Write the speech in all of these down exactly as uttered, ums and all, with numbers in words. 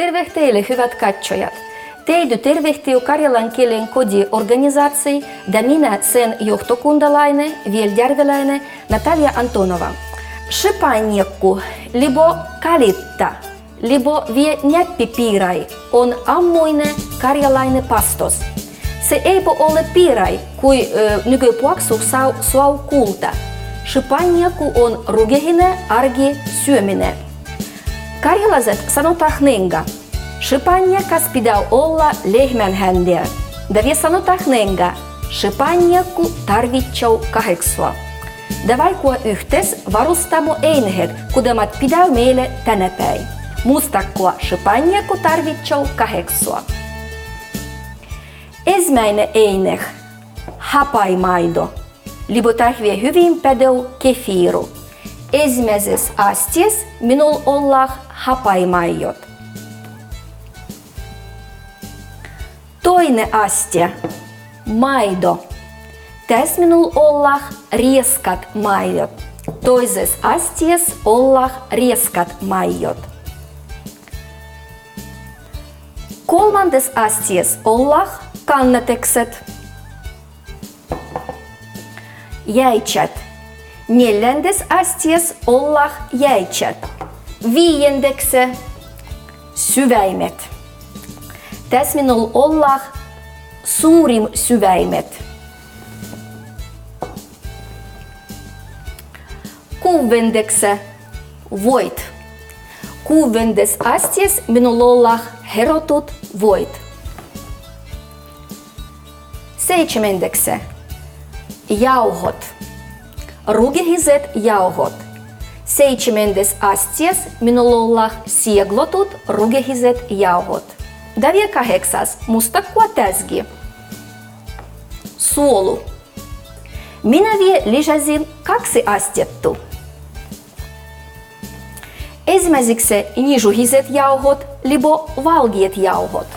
Terve teille, hyvät katsojat! Teid tervehtii Karjalan kielen kodi organizácii, ja minä sen johtokundalainen, vieldiarveläinen Natalia Antonova. Šipannjakku, libo kalitta, libo vie neappipiirái, on ammuinen karjalainen pastos. Se eipä ole piirái, kui, ö, nygöpuoksus suo-, suo kulta. Šipannjakku on rugehinen argisyöminen. Karjalaset sanotat nengá: Šipannjakkas pidä olla lehmänhänniä. Ja vie sanotat nengá: Šipannjakku tarvitsee kaheksua. Davai kova ühtüs varustamo einheet, kudemat pidä mielle tänepää. Muistakaa: šipannjakku tarvitsee kaheksua. Ezmäinen einhet: hapaimaido. Libo tát vie hyvin pädevä kefíru. Ezmäses astias minul ollat hapaimaiddot. Toinen astia: maido. Tääs minul ollat rieskat maiddot. Toises astias ollat rieskat maiddot. Kolmandes astias ollat kannatekset. Jäičat. Neljändes astias ollat jäičat. Viiendekse: syväimet. Tääs minul ollat suurim syväimet. Kuvvendekse: voit. Kuvvendes astias minul ollat herotut voit. Seitsemändekse: jauhot. Rugehiset jauhot. Seitsemändäs astias minul ollat sieglotut rugehiset jauhot. Ja vie kaheksas, muistakaa tääsge: suolu. Minä vie lisäsin kaksi astietta. Ezmäsikse nižuhiset jauhot libo valgeat jauhot.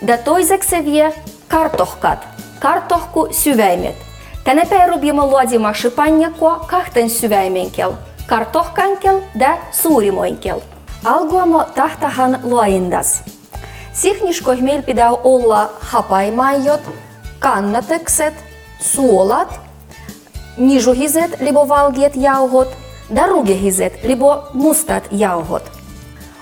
Ja toisekse vie kartohkat, kartohku syväimet. Tänepää ruvviime luodjima šipannjakkoa kahten syväimen kiel: kartohkan kiel ja suurimoin kiel. Alguamo táhtahan loainnas. Sihniškoih meal pidä olla hapaimaiddot, kannatekset, suolat, nižuhiset libo valgeat jauhot ja rugehiset libo mustat jauhot.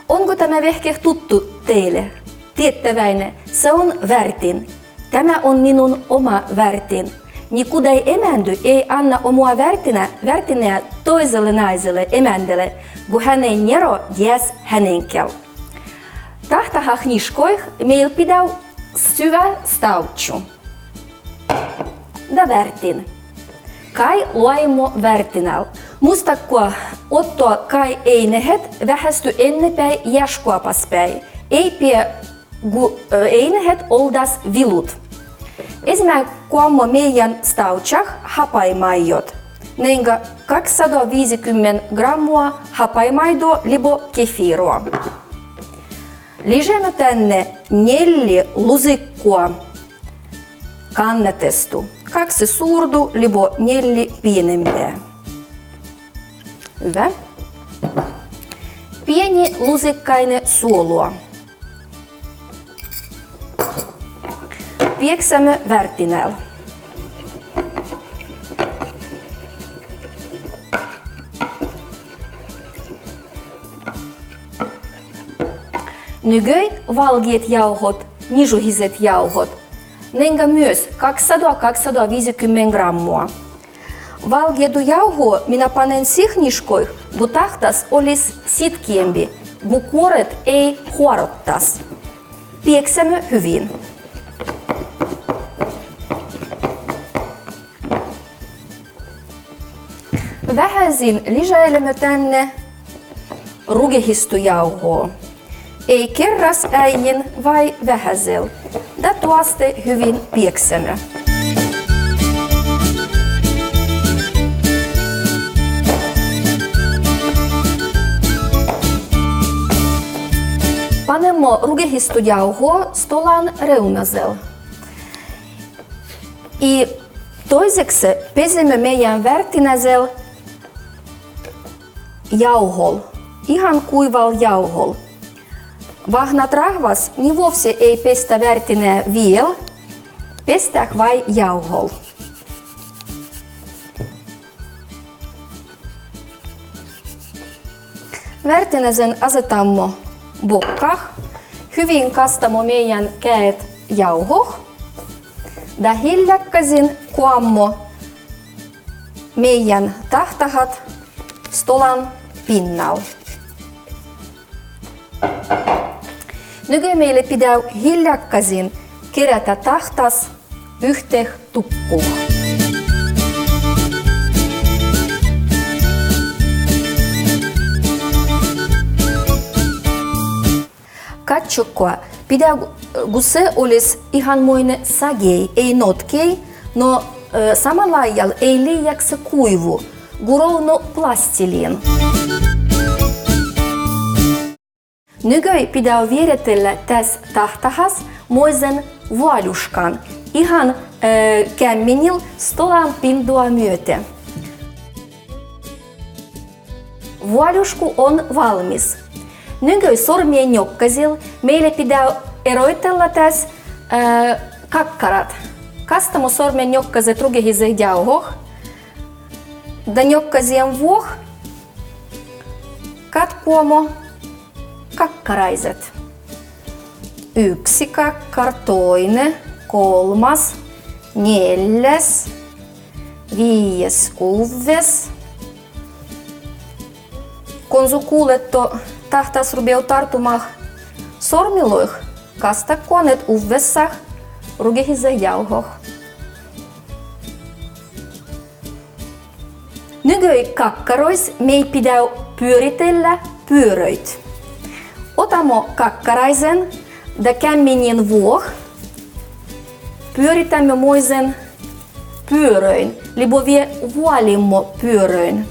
Onko tämä vehke tuttu teille? Tiedätte väinö, se on värtin. Tämä on minun oma värtin. Nikuid emändit ei anna omia värtinä, värtinää toiselle naiselle, emändälle, go hän ei nero dieđä hänen kiel. Táhtaha hniškoih meal pidä syvä stavčču. Ja värtin. Kai loaimo värtinal. Muistakaa, otto kai einehet vähästy enne päi ja škuopas päi. Ei pea go, ö, einehet oldas vilut. Ezmä kuammo meijan stavččat hapaimaiddot. Nengä kaksisada viisikymmentä grammoa hapaimaiddoa libo kefirua. Ližämme tänne nelli lusikkoa kannatesta. Kaksi suurta libo nelli pienempää. Hyvä. Pieni lusikkainen suolua. Pieksämme värtinal. Nygöi valgeat jauhot, nižuhiset jauhot. Nengä mii kaksisada, kaksisada viisikymmentä grammoa. Valgeata jauhoa minä panen sihniškoih, go tahtas olis sitkeampi, go kuoret ei huorottas. Pieksämme hyvin. Vähäsen ližailemme tänne rugehista jauhoa. Ei kerrasäijin, vai vähäsel. Ja tuosta hyvin pieksämme. Panemmo rugehista jauhoa stolan reunasel. Ja toiseksi pesemme meijan värtinasel jauhol. ihan kuival jauhol. Vahnat rahvas ni vovsse ei pestä värtine viel, pestah vai jauhol. Värtinesen asetammo bokkah, hyvin kastamo meijan kädet jauhoh. Ja hiljakkasin koammo meijan tahtahat stolan pinnal. Nyge meidän pitää hiljakkasin kerätä tahtas ühteh tukkuun. Katsokaa, pitää, gu se olis ihanmoinen sagei, ei notkei, no, ö, samal ajal ei liiaks kuivu, gu rovno plastiliin. Nyge pitää vieretellä täs tahtahas moisen vuoljuškan, ihan, ö, kämmenil stolan pindoa myyte. Vuoljuška on valmis. Nyge sormien njokkasil meidän pitää eroitella täs, ö, kakkarat. Kastamo sormien njokkaset rugehiseh jauhoh. Ja njokkasien vuoh katkoamo kakkaraiset. Yksi kakkar, toinen, kolmas, neljäs, viides, kuudes. Kon su kuuletto tahtahas rubeaa tarttuman sormiluuh, kastakko ne uudestaan rugehiseh jauhoh. Nyge kakkarois meidän pitää pyöritellä pyöröid. Otamo kakkaraisen ja kämmenien vuoh pyöritämme moisen pyöröin, libo vie vuolimmo pyöröin.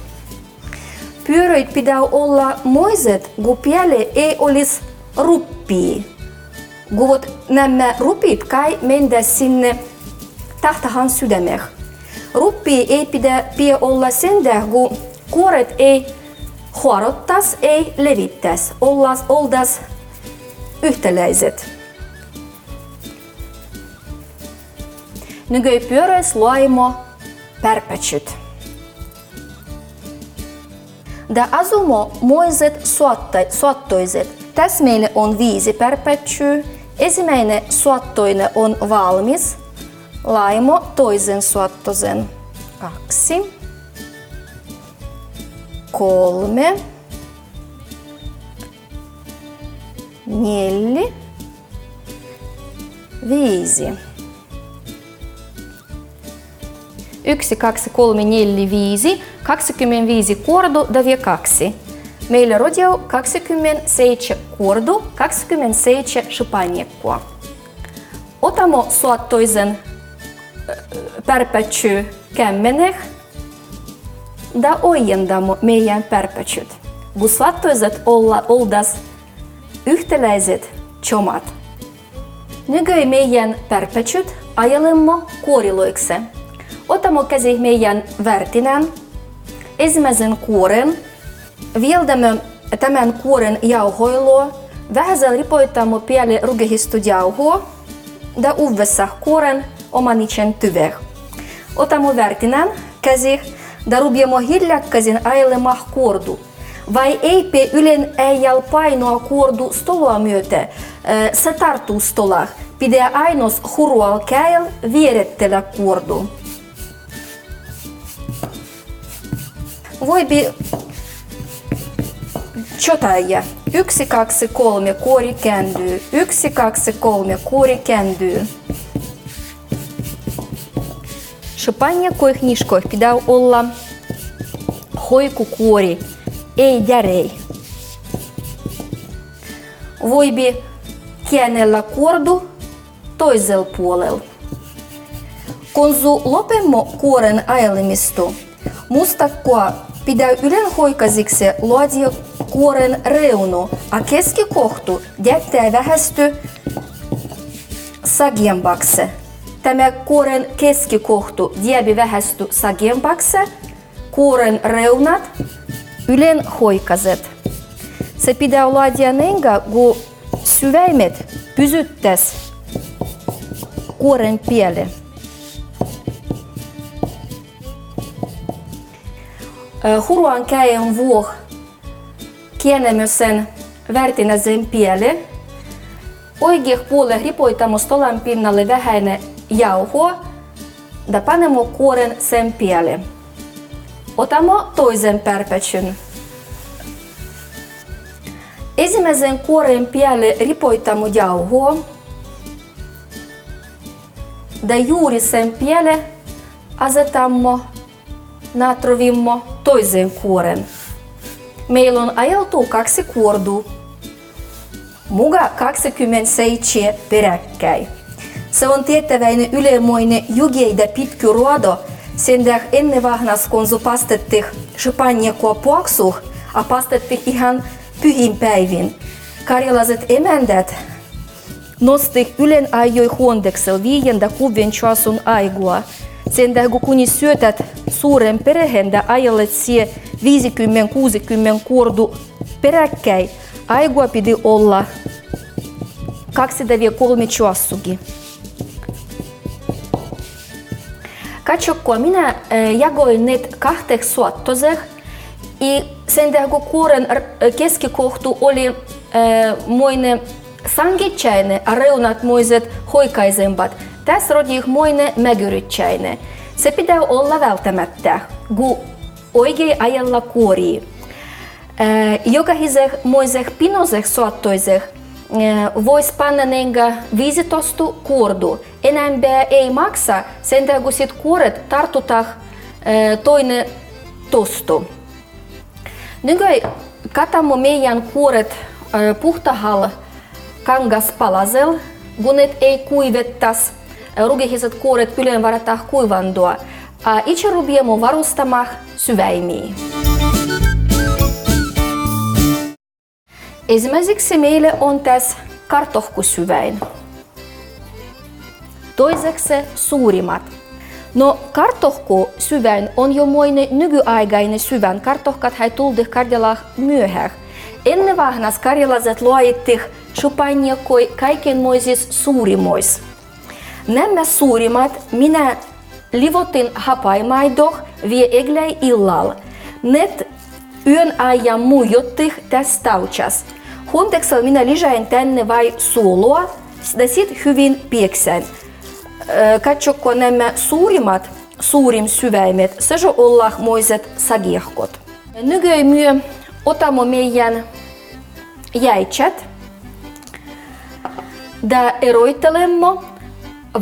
Pyöröid pitää olla moiset, gu pealli ei olis ruppii. Gu vot nämä rupiit kai mennäs sinne tahtahan sydämeh. Ruppii ei pidä, pidä olla sen dähden, gu kuoret ei hoarottas, ei levittäs, ollas, oldas yhtäläiset. Nyge pyöröis loaimo pärpätsyt. Ja asumo moiset suotta-, suottoiset. Täs meillä on viisi pärpätsyä. Ensimmäinen suottoinen on valmis. Loaimo toisen suottoisen. Kaksi. Kolme. Neljä. Viisi. Yksi, kaksi, kolme, neljä, viisi. Kaksikymmenviisi kuordu ja vie kaksi. Meillä rođao kaksikymmenseitsemän kuordu, kaksikymmenseitsemän šupaniekkoa. Otamo suottoisen, ö, pärpätsykämmeneh ja ojentamo meidän pärpätsyt. Gu suottoiset olla-, oldas yhtäläiset čomat. Nyge meidän pärpätsyt ajelemmo kuoriluikse. Otamo käsih meidän värtinän, ensimmäisen kuoren, vieldämo tämän kuoren jauhojen luo, vähäsen ripoittamo pealli rugehistu jauhoa ja uudestaan kuoren oman ičen tyveh. Otamo värtinän käsih ja rubeamo hiljakkasin ajeleman kuordu. Vai eipä ylen ajal painoa kuordu stoloa myyte, eh, se tarttuu stolah, pidä ainos hurual käel vierettellä kuordu. Voibi čotaja. Yksi, kaksi, kolme, kuori kääntyy. Yksi, kaksi, kolme, kuori kääntyy. Šupaniekkojen niškojen pidä olla hoikukuori, ei djärei. Voibi käännellä kuordu toisel puolel. Kon su lopemmo kuoren ajelemistu, mustakko pidä ylen hoikasiksi loađe kuoren reunu, a keskikohtu dieđe vähästy sagimpakse. Tämä kuoren keskikohtu diebi vähästy sagimpakse, kuoren reunat ylen hoikaset. Se pidä ladjá ningen, go syväimet pysyittás kuoren päälle. Ö, huruan käen vuoh kienemösen värtinasien päälle. Oige puole ripojtamo stolan pinnalle vähäinen jauho, da panemo kuoren sen päälle. Otamo toisen pärpätsyn. Ensimäsen kuoren päälle ripojtamo jauho, da juuri sen päälle asettamo, natrovimo toisen kuoren. Meillä on ajeltu kaksi kuordu. Muga kaksikymmentäseitsemän peräkkäin. Se on tietäväinen ylemoinen jugeida pitky ruodo, sen dahk enne vahnas konzu pastettih šupanje kua puoksuh, a pastettih ihan pyhin päivin. Karjalaiset emändät nostih ylen ajjoi huondeksel viien da kuvven čuosun aigoa. Sen dahk go kuni syötät suuren perheen da ajellet sie viisikymmentä, kuusikymmentä kuordu peräkkäin, aigoa pidi olla kaksi da vie kolme čuossugi. Katsokko, minä, eh, jagoin net kahteh suottoseh, i sen dahk go kuoren r-, keskikohtu oli, eh, moinen sangetčainen, a reunat moiset hoikaisembat, tas rodih moinen mägöritčainen. Se pidä olla välttämättä, go oige ajella kuorii. Eh, jogahiseh moiseh pinoseh suottoiseh, eh, vois panna ningen viisitostu kuordu. Enämpää ei maksa, sen dahk go sit kuoret tartutah, eh, toinen tostu. Nygöi katamo meijan kuoret, eh, puhtahal kangaspalasel, go net ei kuivettas, eh, rugehisat kuoret ylen varatah kuivandua. A itse rubiamo varustamat syväimii. Ensimäiseks meile on tas kartohkusyväin. Toiseks suurimat. No, kartohkusyväin on jo moinen nygyaikainen syvän. Kartohkat hai tuldit Karjalah myyhäh. Enne vahnas karjalaiset loahittih šupanjekkoi kaikenmoisis suurimois. Nämä suurimat minä livotin hapaimaidoh vie eglai illal. Net yön ajan mujottih tas tavčas. Huondeksel minä ližain tänne vai suoloa, s-, da sit hyvin pieksän. Ö, katsokko, nämä suurimat, suurim syväimet, šažo ollat moiset sagiehkot. Nygöi myö otamo meijan jäitšät. Da eroittelemmo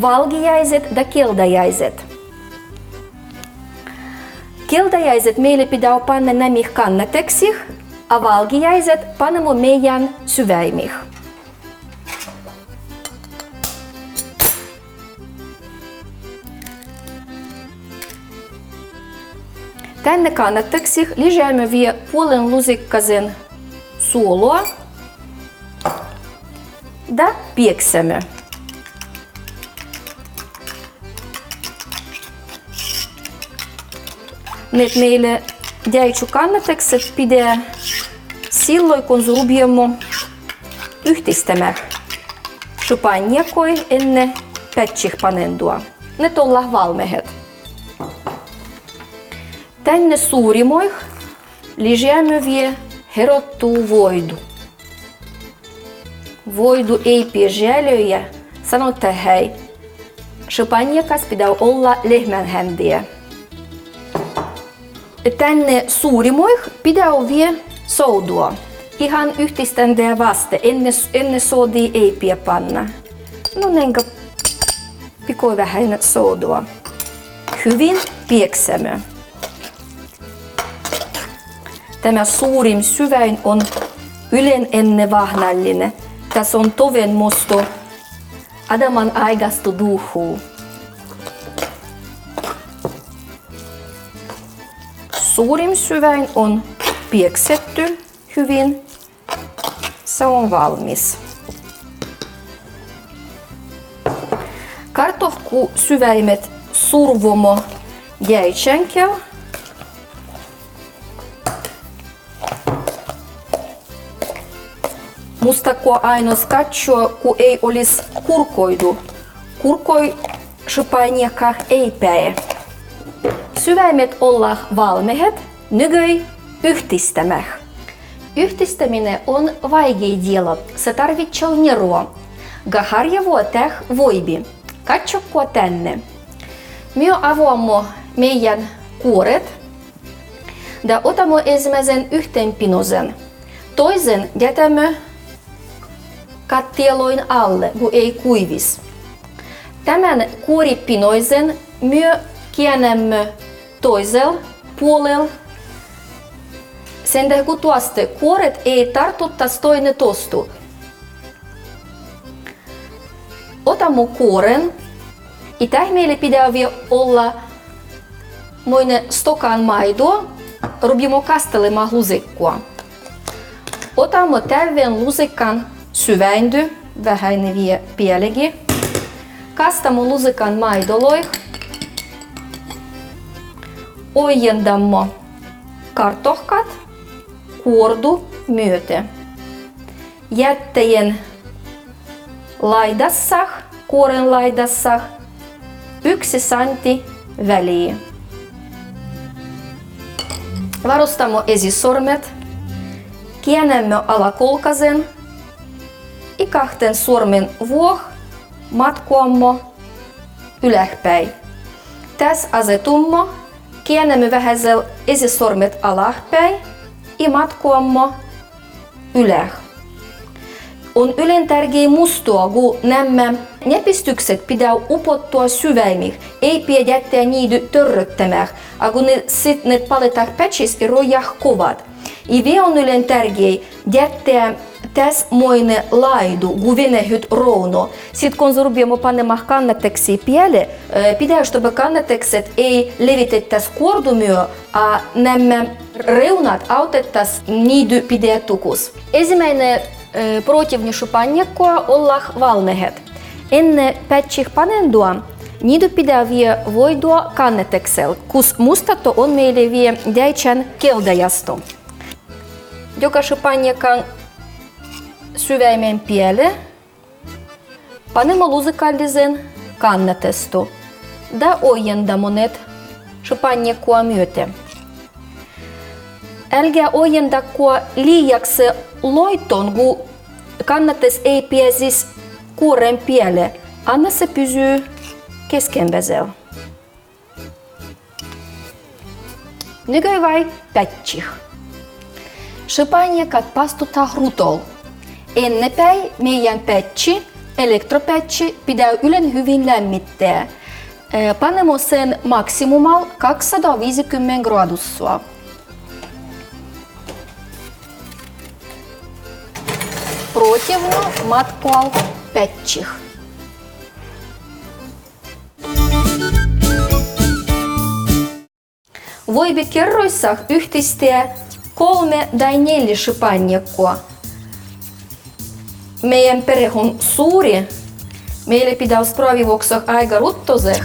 valgeaiset da keltaaiset. Keltaaiset meile pidä panna namih kannateksih, a valgeaiset panemo meijan syväimih. Tänne kannateksih ližäämme vie puolen lusikkasen suoloa da pieksämme. Net meile jäitšu kannatekset pidä silloi, konzu rubiamo ühtistämä šupanjekkoi enne pätših panendua. Net ollat valmehet. Tänne suurimoih ližäämme vie herottu voidu. Voidu ei pidä žealöjä, sanotahai šupanjekas pidä olla lehmänhändiä. Tänne suurimoih pidä vie sooda. Ihan ühtistän dea vaste, enne, enne soodii ei pidä panna. No ningen pikoi vähäinen sooda. Hyvin pieksämme. Tämä suurim syväin on ylen enne vahnallinen. Tas on toven musto Adaman aikastu duhhu. Suurim syväin on pieksetty hyvin. Se on valmis. Kartohkusyväimet survomo jäitšän kera. Mustako ainos kadžo, ku ei olis kurkoidu. Kurkoi šõpánniekkách ei peä. Syväimet ollat valmehet, nygöi ühtistämmä. Ühtistäminen on vaigei dielo, se tarvitsee njeroa. Gahárja vuođat voibi. Kadžokko tännä. Myö avommo miežän kuoret. Ja otamo esimmäisen ühttenpinosen. Toisen jätämmö kattielon alle, go ei kuivis. Tän kuoripinosen myö kienemmo toisel puolel. Sen tähden go tuosta kuoret ei tartuttas toinen tosta. Otamo kuoren. I dát meillä pidävi olla moinen stokan maitoa, ruvimo kastelemaan lusikkaa. Otamo tävven lusikkan syväindu, vähäinen vie pielegi. Kastamo lusikkan maidoloihin. Ojendamo kartohkat kuordu myyte. Jättejen laidassat, kuoren laidassat, yksi santi väliin. Varustamo esisormet, kienemmo alakolkasen, i kahten sormen vuohta matkoammo ylöspäin. Täs asetummo kienemmo vähäsen esisormet alaspäin i matkoammo ylös. On ylän tärkeä muistaa, go nämä niepistykset pidävät upottaa syväimik, ei pidä jättää niitä törröttämään, a go ne, sit ne paletahkat pätsis i ruohkat kovaat. I vie on ylän tärkeä jättää täs moinen laidu, go venähit rovno. Sit go ruveamme panemaan kannatekset pielle, eh, pidä, štoba kannatekset ei levitettäs kuordu myö, a nämä reunat autettaas niitä pidää tukus. Esimäinen, eh, protivnju šõpánniekkoa ollat valmehet. Enne pätših panendua niitä pidä vie voidua kannateksel, kos mustato on meille vie djäitšän keldajasto. Joka šõpánniekkan syväimen pielle panemo lusikkallisen kannatestu ja ojendamo net šõpánniekkoa myyte. Älgää ojendako liiaksi loittoon, go kannates ei pääsis kuoren pielle, annas se pysyä keskenpäsel. Nygöi vai pätših. Šõpánniekkat paastutetaan rutol. Ennepäin miežän pätši, elektropätši, pidä ylän hyvin lämmittää. Eh, panemo sen maksimumal kaksisataaviisikymmentä gradussa. Protivnju matkoal pätših. Voibi kerroissat ühtistää kolme tai nelja šõpánniekkoa. Miežän pereh on suuri, meille pidä spravivuoksot aigaruttoset.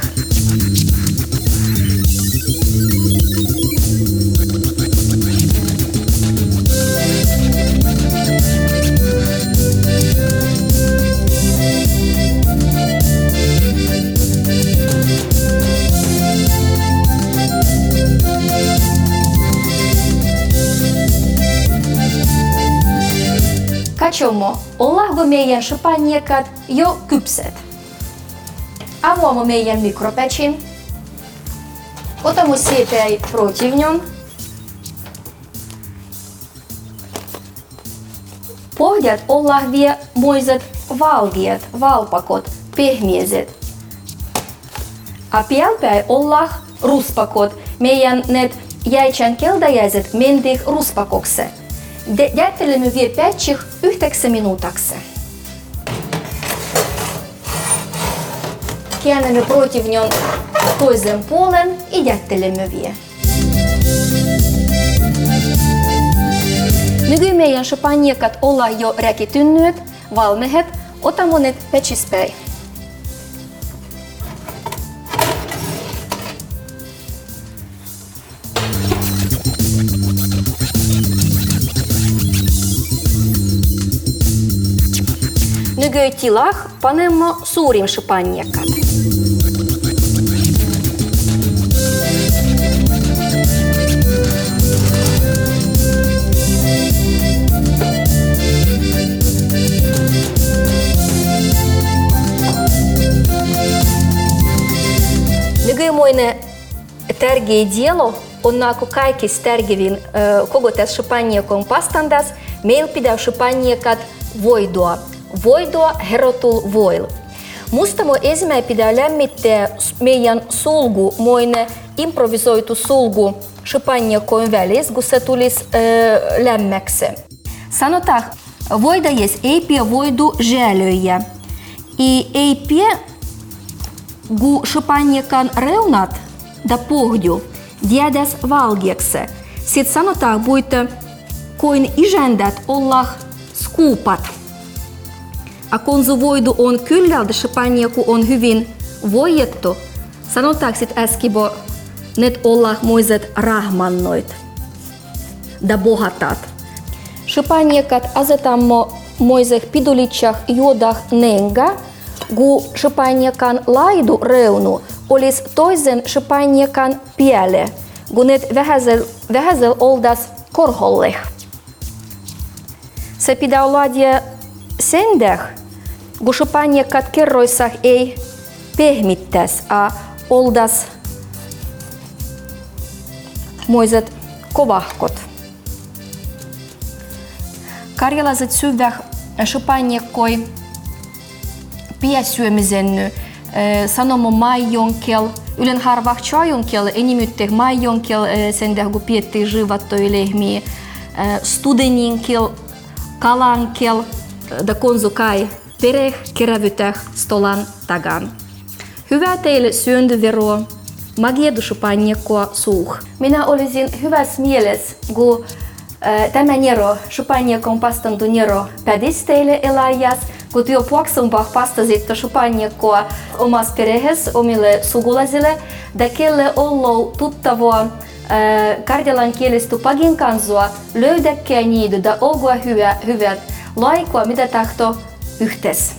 Kačomo, ollaanko miežän šõpánniekkat jo kypsät. Avvoamo miežän mikropätšin. Otamo siepäin protivnjun. Pohjat ollat vie moiset valgeat, valpakot, pehmeaset. A pealpäin ollat ruspakot, miežän net djäitšän keldajaset mendit ruspakokse. De-, djättelemme vie pätših ühteks minutaks. Käännämme protivnjun toisen puolen i djättelemme vie. Nyge miežän šõpánniekkat ollat jo räkitynnüt, valmehet, otamo net pätšis päin. Öö tilag panemme suurin šõpanniekat. Nyuge moine tärgei dielo on, nagu kaikis tärgevin, öö, koggotas šõpanniekoin pastandas, meil pideavas šõpanniekat voidoa. Voidoa herotul voil. Musta mo esimmäi pideavin lämmittää s-, meian sulgu, moine improvisoitu sulgu šõpanniekoin välis, go se tulis, öö, lämmäksi. Sanotaha, voida ies ei pea voidu žealöjä. I ei pea go šõpanniekan reunat da pohju dieđas valgeaksii. Sit sanotaha buite, koin ižanddat ollat skuupat. A konzo voidu on küllält, šõpannieku on hyvin voijettu, sanotaha sit äsken bo, need ollat moiset rahmannoid da bohatat. Šõpanniekat asetammo moiset piduličat juodat nengá, go šõpanniekan laidu reunu olis toisen šõpanniekan peale, go need vehážel, vehážel oldas korhollet. Se pideavá ladiha sen dehte, go šõpanniekat kerroissat ei pehmittas, a oldas moiset kovahkot. Karjalaset syvvät šõpanniekoid peasyömisenny, eh, sanomo maidonkel, ylen hárva čuojunkel, enimüttét maidonkel, eh, sen dehte go piettii živvattui lehmii, eh, studeninkel, kalankel, eh, da konzo kai perhe kerävytehti stolan tagan. Hyvää teille syönduvero, mageđu šõpanniekoa suuhun. Minä olisin hyväs mieles, go, eh, tamán ero, šõpanniekoin pastandu ero, pädis teille eläjäs, go te jo puoksumbat pastasitte šõpanniekoa omas perhehes, omille sugulasille, dahje kelle olloo tuttava, eh, karjalankielesttö paginkanzoa, löydätkää niidu da olgua hyv-, hyvät, loaikkoa mida tahtoo ühtes.